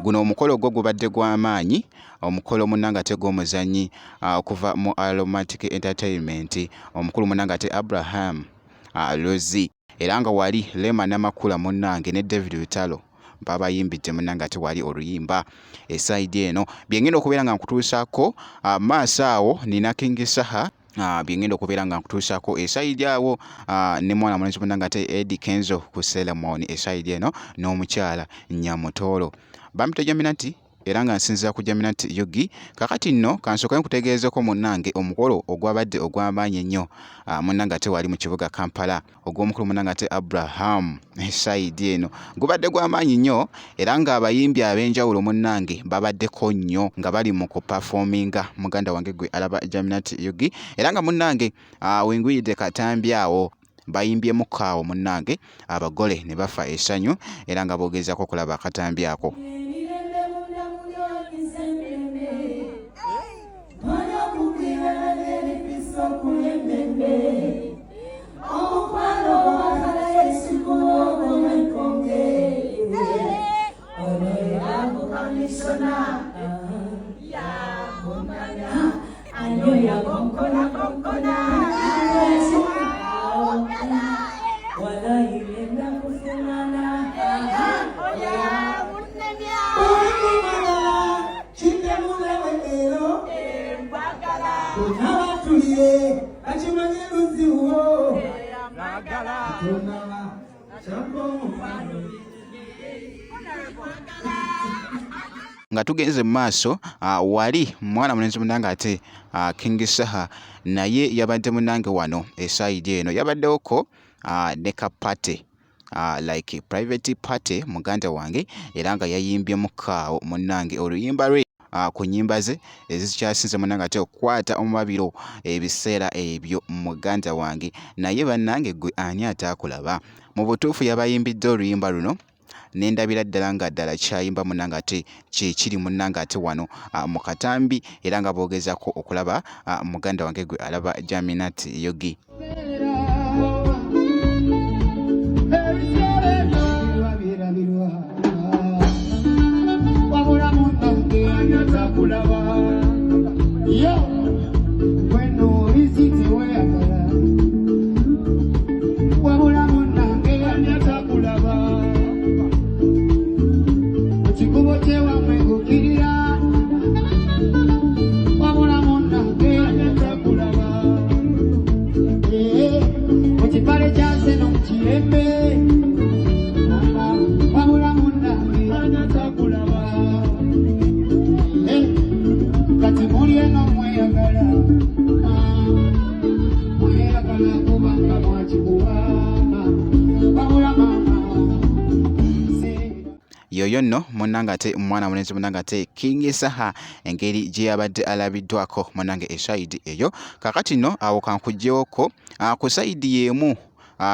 Guno omukolo gwo gubadde gwa maanyi, omukolo munnange ate gw'omuzannyi okuva mu Aromatic Entertainment, omukulu munnange ate Abraham Luzzi. Era nga wali Rema Namakula munnange ne David Lutalo babayimbidde munnange ate wali oluyimba esayidi eno. Bye ngenda okubeera nga nkutuusaako maaso awo nina King Saha bye ngenda okubeera nga nkutuusaako esayidi awo ne mwana mulenzi munnange ate Eddy Kenzo ku Selemon esayidi eno n'omukyala Nyamutoolo. Bampita Jaminati era nga nsinziira ku Jaminati Yugi. Kakati nno kansooke nkutegeezeeko munnange omukolo ogwabadde ogw'amaanyi ennyo munnange ate wali mu kibuga Kampala ogw'omukulu munnange ate Abraham esayidi eno gubadde gw'amaanyi nnyo era ng'abayimbi ab'enjawulo munnange babaddeko nnyo nga bali mu kupafoominga muganda wange gwe alaba Jaminati Yugi era nga munnange wengwiridde katambi awo bayimbyemukko awo munnange abagole ne bafa essanyu era nga boogezaako okulaba akatambi ako. Nga tugenze mu maaso wali mwana mulenzi munange ate King Saha naye yabadde munange wano esayidi eno yabaddewoko ne ka party like private party muganda wange era nga yayimbyemukko awo munnange oluyimba lwe ku nnyimba ze ezikyasinze munnange ate okukwata omubabiro ebiseera ebyo muganda wange naye bannange ggwe ani ataakulaba mu butuufu yabayimbidde oluyimba luno ne ndabira ddala nga ddala kyayimba munnange ate kye kiri munnange ate wano mu katambi era nga boogezaako okulaba muganda wange gwe alaba Jaminat Yogi. Yoyo nno munnange ate mwana mulenzi munnange ate King Saha engeri gye yabadde alabiddwako munnange esayidi eyo. Kaakati nno awo kankugyewoko ku sayidi y'emu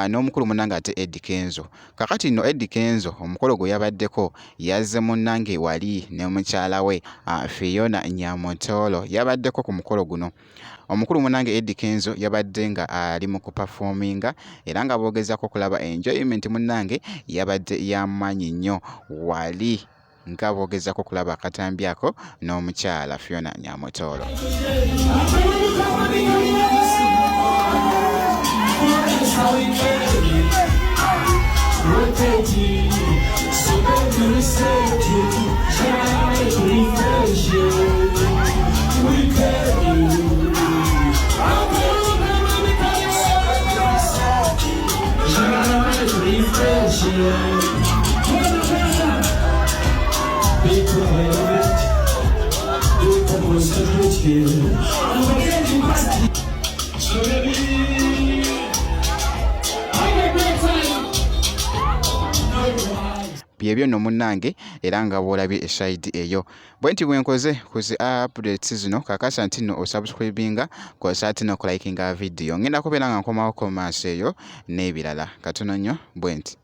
n'omukulu munnange ate Eddy Kenzo. Kaakati nno Eddy Kenzo omukolo gwe yabaddeko yazze munnange wali ne mukyala we Fiona Nyamutoolo yabaddeko ku mukolo guno. Omukulu munange Eddy Kenzo yabadde nga ali mu kupafominga era nga boogezaako okulaba enjoyment munange yabadde y'amaanyi nnyo wali nga boogezaako okulaba akatambi ako n'omukyala Fiona Nyamutoolo. Byebyo nno munnange era nga bw'olabye esayidi eyo bwe nti bwe nkoze ku zi updates zino kakasa nti nno osubscribinga kwosa ate n'okulikinga vidiyo ngenda kubeera nga nkomawo ko maaso eyo n'ebirala katono nnyo bwe nti.